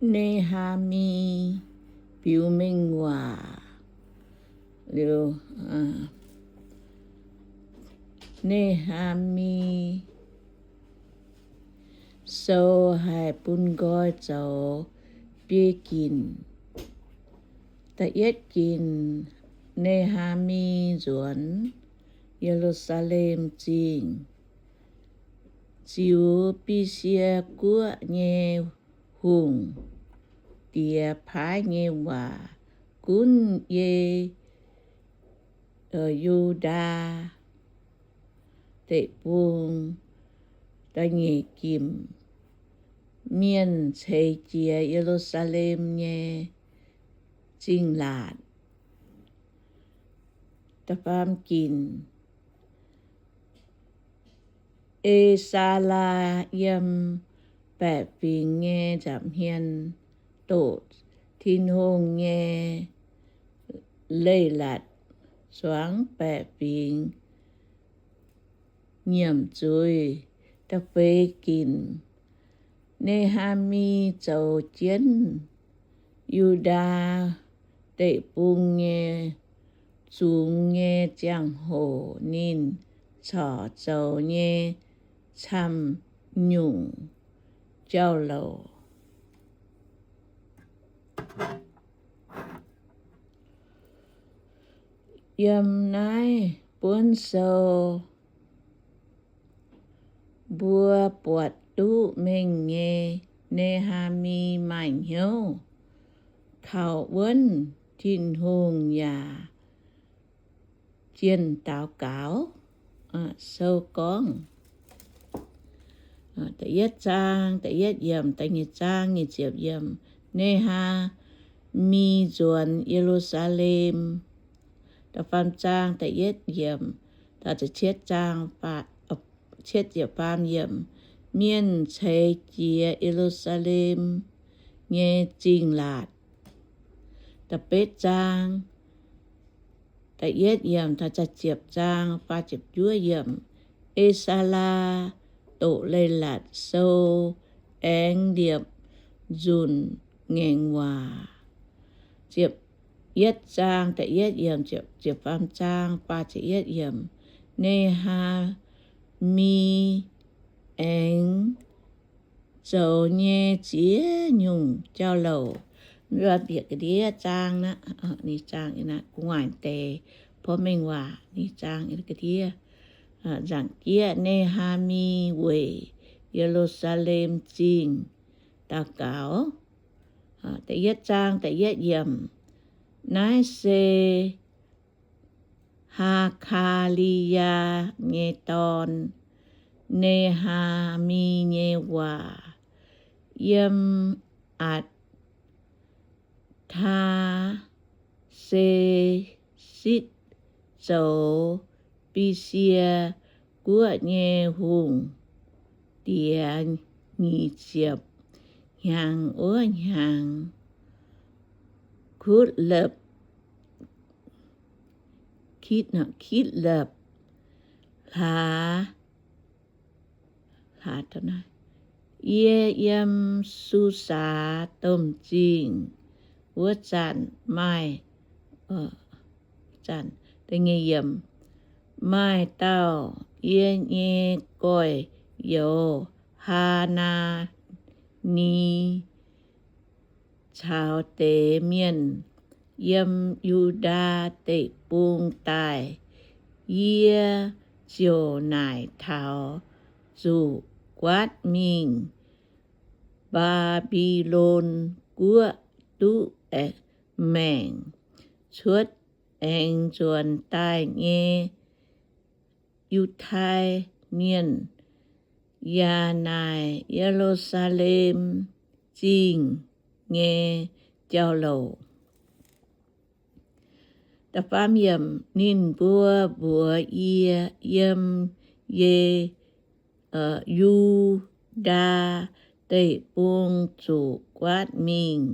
Ne^haa^mi biux mengh waac. Liuz, Ne^haa^mi Sou haih bun nqoi zoux biei ginc. Da'yietv ginc, Ne^haa^mi nzuonx Ye^lu^saa^lem Zingh, ziux Besie Guoqv nyei hungh diex paaiv nyei waac gunv yie Yu^ndaa Deic-Bung. Da'nyeic ginc, mienh ceix jiez Ye^lu^saa^lem nyei zingh laatc. Da'faam ginc, E^saa^laa yiem baeqc fingx nyei nza'hmien doqc Tin-Hungh nyei leiz-latc, zuangx baeqc fingx nyiemc zuiz. Da'feix ginc, Ne^haa^mi zoux jienv Yu^ndaa Deic-Bung nyei zungx nyei ziangh hoc ninh corc zoux nyei camv-nyungc jauv-louc. Yiem naaiv buonv sou mbuo buatc duqv mengh nyei Ne^haa^mi maaih hnyouv kaux wuonv Tin-Hungh yaac jienh daux gaux. Sou gorngv da'yietv zaang, da'yietv yiemc, da'nyeic zaang, nyic ziepc yiemc, Ne^haa^mi nzuonx Ye^lu^saa^lem. Da'faam zaang, da'yietv yiemc, da'cietv zaang, cietv ziepc faam yiemc, mienh ceix jiez Ye^lu^saa^lem nyei zingh laatc. Da'betv zaang, da'yietv yiemc taux ziepc zaang, faah ziepc juov yiemc, E^saa^laa doqc leiz-latc sou aengx liepc nzunc ngaengc waac. Ziepc yietv zaang, da'yietv yiemc, ziepc faam zaang, faah ziepc yietv yiemc, Ne^haa^mi aengx zoux nyei ziex nyungc jauv-louc. Bieqc ga'ndiev zaang naaiv, ninh zaang naaiv gu'nguaaic deix porv mengh waac, ninh zaang ga'ndiev. Nzaangc jieqv, Ne^haa^mi weic Ye^lu^saa^lem Zingh daux gaux. Da'yietv zaang da'yietv yiemc, naaiv se Haa^kaa^li^yaa nyei dorn, Ne^haa^mi nyei waac, yiem Atc^taa^se^sitv zoux Besie Guoqv nyei hungh diex nyic ziepc hnyangx wuov hnyangx, Kutv^lepv, Kitv^lepv hlaax, yie yiem Susaa domh zingh wuov zanc maaih, maaih dauh yie nyei gorx-youz, Haa^naa^ni, caux deix mienh yiem Yu^ndaa Deic-Bung daaih. Yie ziouc naaic taux zuqc guaatv mingh Mbaa^mbi^lon guoqv duqv maengc cuotv, aengx nzuonx daaih nyei Yiutai Mienh, yaac naaic Ye^lu^saa^lem Zingh nyei jauv-louc. Da'faam yiemc, ninh mbuo mbuox yie, yiem Ye, Yu^ndaa Deic-Bung zuqc guaatv mingh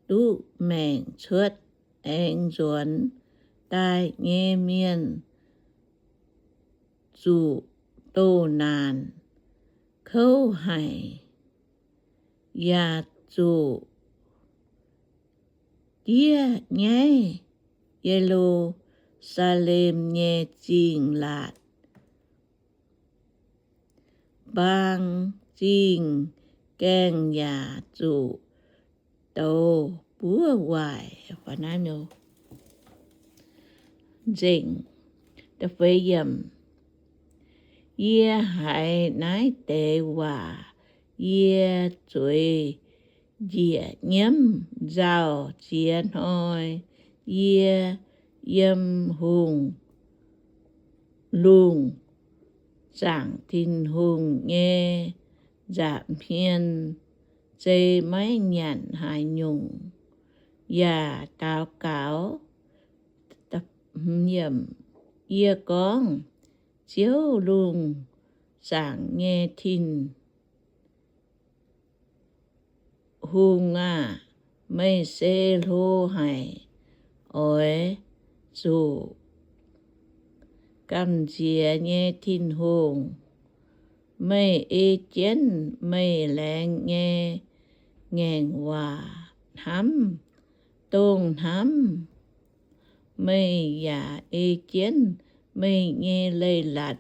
duqv maengc cuotv, aengx nzuonx daaih nyei mienh zuqc doh naanc kouv haic, yaac zuqc diev nyaiv Ye^lu^saa^lem nyei zingh laatc. Mbaang zingh gaengh yaac zuqc douz buov waaic. Nzengc. Yie haiz naaiv deix waac, yie zueiz njiec nyiemv. Nzauh ziex hnoi yie yiem hungh lungh zaangc Tin-Hungh nyei nza'hmien, zei maiv nyanc haaix nyungc, yaac daux gaux. Yie gorngv, Ziouv, lungh zaangc nyei Tin-Hungh aah! Meih se hlo haic, oix zuqc gamh nziex nyei Tin-Hungh. Meih ei jienv meih laengz nyei ngaengc waac hnamv dongh hnamv meih, yaac ei jienv meih nyei leiz-latc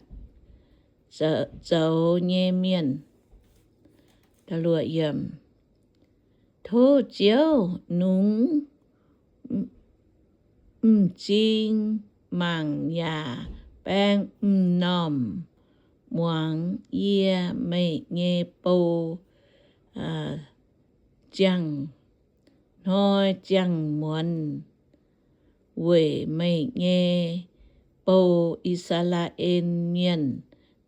zoux nyei mienh. Tov Ziouv nungx m'zing mangc yaac baeng m'normh muangx yie, meih nyei bou, ziangh hnoi ziangh muonz weic meih nyei bou, I^saa^laa^en Mienh,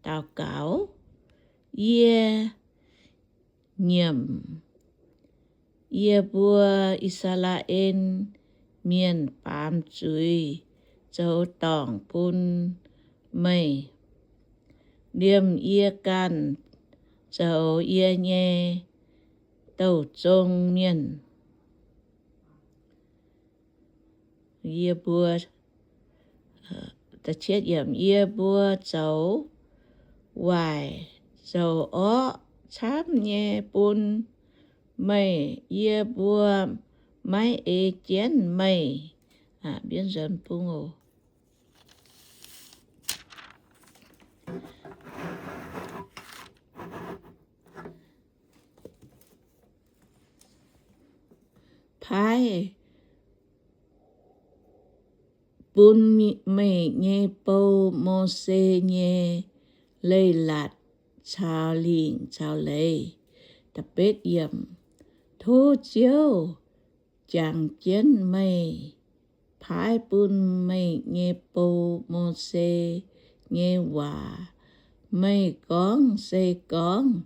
daux gaux. Yie nyiemc yie mbuo, I^saa^laa^en Mienh, baamz zuiz zoux dorngc bun meih, liemh yie ganh zoux yie nyei douh zong mienh. Yie mbuo, yie mbuo zoux waaic zoux orqv camv nyei bun meih, yie mbuo maiv ei jienv meih. Paaiv bun meih nyei bou, Mose, nyei leiz-latc caux lingc caux leiz. Tov Ziouv jangx jienv meih paaiv bun meih nyei bou, Mose, nyei waac. Meih gorngv, Se gorngv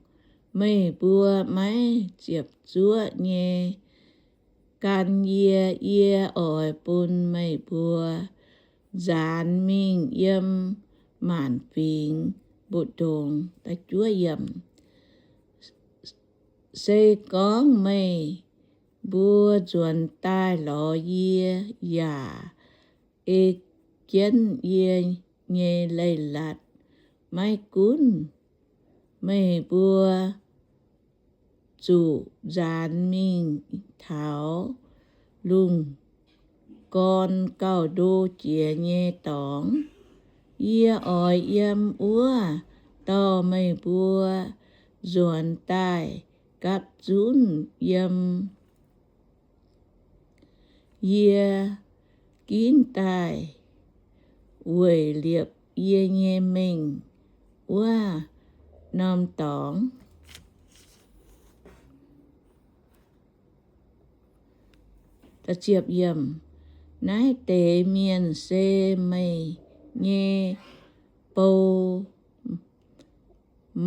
meih mbuo maiv ziepc zuoqv nyei gan yie, yie oix bun meih mbuo nzaanx mingh yiem maanc fingx mbu'ndongx. Se gorngv meih mbuo nzuonx daaih lorz yie yaac ei jienv yie nyei leiz-latc, maiv gunv meih mbuo zuqc nzaanx mingh taux lungh gorn gauh ndo jiex nyei dorngx, yie oix yiem wuov dorh meih mbuo nzuonx daaih gapv zunv yiem yie ginv daaih weic liepc yie nyei mengh wuov norm dorngx. Naaiv deix mienh se meih nyei bou,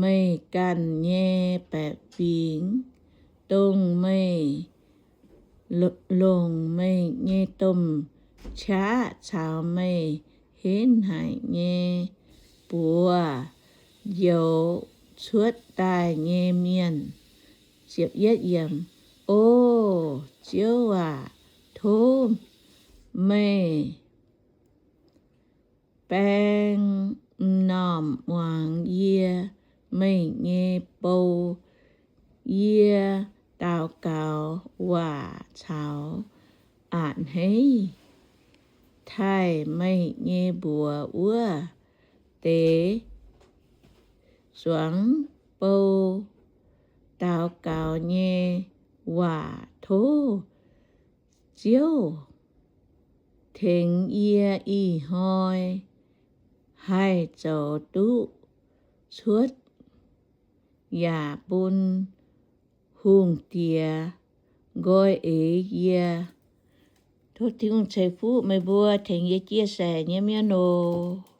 meih ganh nyei baeqc fingx, dongh meih longc meih nyei domh qaqv caux meih henv haic nyei buoz njoux cuotv daaih nyei mienh. O Ziouv aac, tov meih baeng m'normh muangx yie, meih nyei bou. Yie daux gaux waac caux a'hneiv taaih meih nyei mbuox wuov deix zuangx bou daux gaux nyei waac. Tov Ziouv tengx yie ih hnoi haih zoux duqv cuotv, yaac bun hungh diex nqoi eix yie. Tov Tin-Hungh ceix fuqv meih mbuo tengx yie chia sẻ nyei mienv oc.